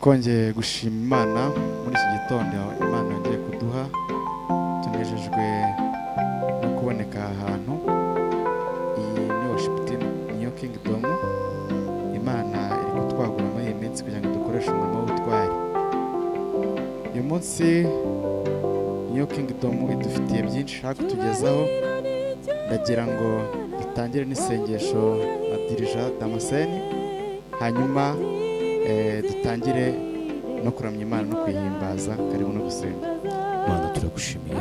Twongeye gushima Imana muri iki gitondo Imana yongeye kuduha. Tunejejwe no kuboneka aha hantu. Iyi ni worship team New Kingdom. Imana iri kutwagura muri iyi minsi kugira ngo dukoreshe umurimo w'ubutwari. Uyu munsi New Kingdom idufitiye byinshi ishaka kutugezaho. Ndagira ngo dutangire n'isengesho na Dirija Damascene, hanyuma dutangire no kuramya Imana no kuyihimbaza. Karibu no gusenga. Mana, turagushimiye,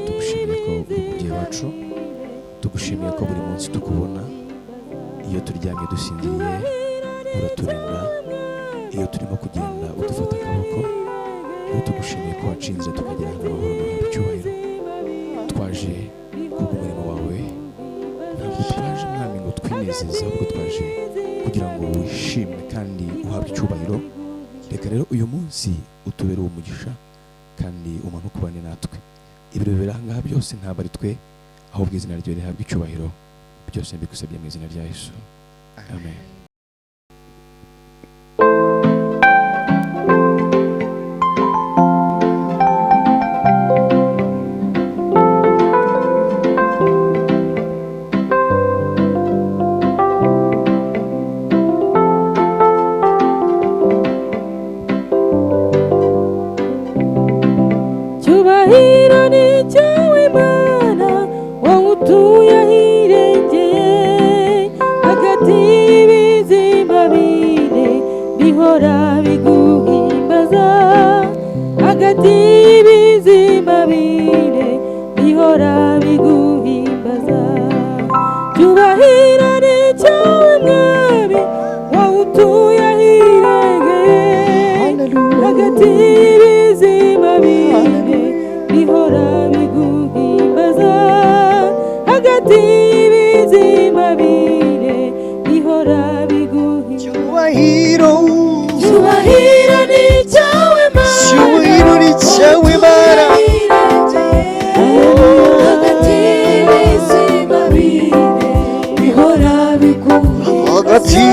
tugushimiye ko uri umubyeyi wacu, tugushimiye ko buri munsi tukubona. Iyo turyamye dusinziriye uraturinda, iyo turimo kugenda udufata akaboko. Iyo tugushimiye ko wacinze tukagera hano amahoro n'uhabwa icyubahiro. Twaje kubw'umurimo wawe, ntabwo twaje Mwami ngo twinezeze, ahubwo twaje kugira ngo wishime kandi uhabwe icyubahiro. Reka rero uyu munsi utubere uwo mugisha kandi umanuke ubane natwe. Ibiro bibera aha ngaha byose ntabwo ari twe, ahubwo izina ryawe rihabwe icyubahiro. Byose mbigusabye mu izina rya Yesu, amen. Cyubahiro ni icyawe Mana, wowe utuye ahirengeye, hagati y'ibizima bine bihora biguhimbaza, hagati y'ibizima bine bihora biguhimbaza. Cyubahiro ni icyawe Mwami, wowe utuye ahirengeye, hagati y'ibizima bine bihora biguhimbaza, hagati y'ibizima bine bihora biguhimbaza. Cyubahiro, Cyubahiro ni icyawe Mana, cyubahiro ni icyawe Mana, hagati y'ibizima bine bihora biguhimbaza, hagati,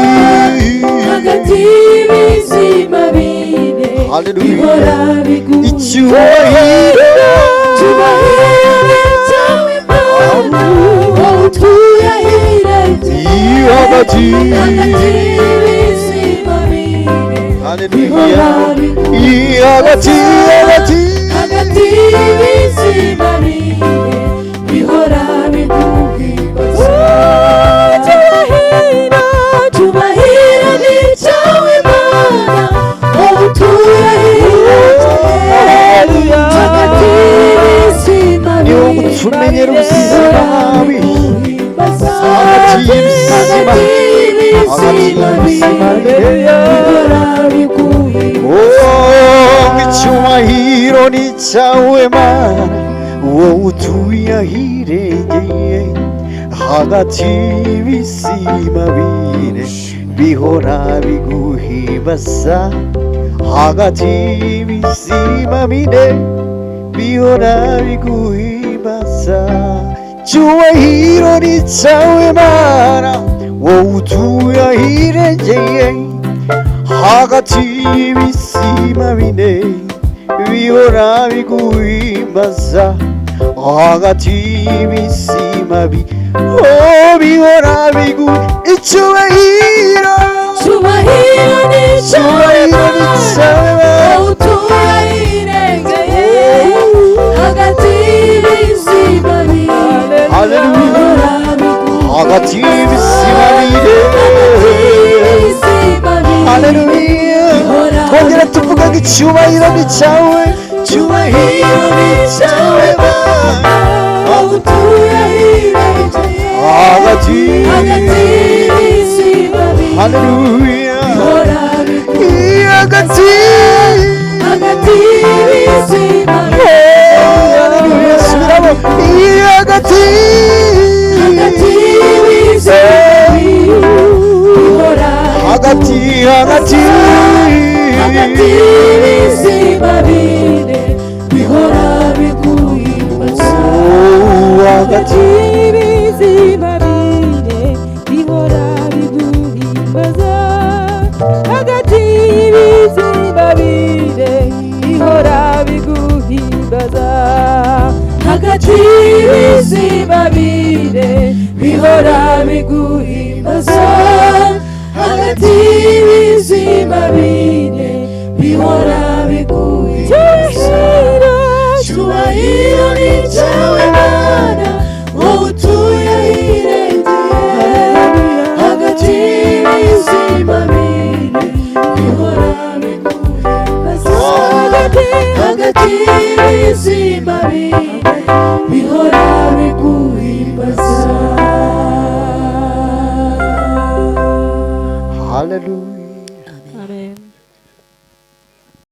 hagati y'ibizima bine Hallelujah. bihora biguhimbaza. Icyubahiro, Cyubahiro ni icyawe Mana, wowe utuye ahirengeye, hagati, hagati y'ibizima bine Hallelujah. bihora biguhimbaza, Hagati, hagati, hagati y'ibizima bine bihora biguhimbaza. Cyubahiro, cyubahiro ni icyawe Mana, wowe utuye ahirengeye, hagati y'ibizima ni wowe bine utumenyera ubuzima biguhimbaza, hagati y'ibizima, hagati y'ibizima bine bihora biguhimbaza. Oh, icyubahiro ni icyawe Mana, wowe utuye ahirengeye, hagati y'ibizima bine bihora biguhimbaza, hagati y'ibizima bine bihora biguhimbaza. Cyubahiro ni icyawe Mana, wowe utuye ahirengeye, hagati y'ibizima bine bihora biguhimbaza, hagati y'ibizima bihora bigu icyubahiro, Cyubahiro ni icyawe cyubahiro ni Mana, icyawe Mana, wowe utuye ahirengeye, hagati y'ibizima bine Hallelujah. bihora biguhimbaza, hagati y'ibizima bine, hagati y'ibizima bine Hallelujah. bihora Twongere tuvuga ngo icyubahiro ni icyawe, Cyubahiro ni icyawe Mana, wowe utuye ahirengeye, hagati, hagati y'ibizima bine Hallelujah. bihora biguhimbaza, Hagati, hagati y'ibizima bine Hallelujah. Subiramo. Hagati, hagati y'ibizima bine bihora hagati, hagati, hagati y'ibizima bine bihora biguhimbaza, Oh, hagati, hagati y'ibizima bine bihora biguhimbaza, hagati y'ibizima Hagati y'ibizima bine bihora biguhimbaza. Cyubahiro ni cyawe Mana, wowe utuye ahirengeye. Hagati y'ibizima bine bihora biguhimbaza. Hagati y'ibizima bine bihora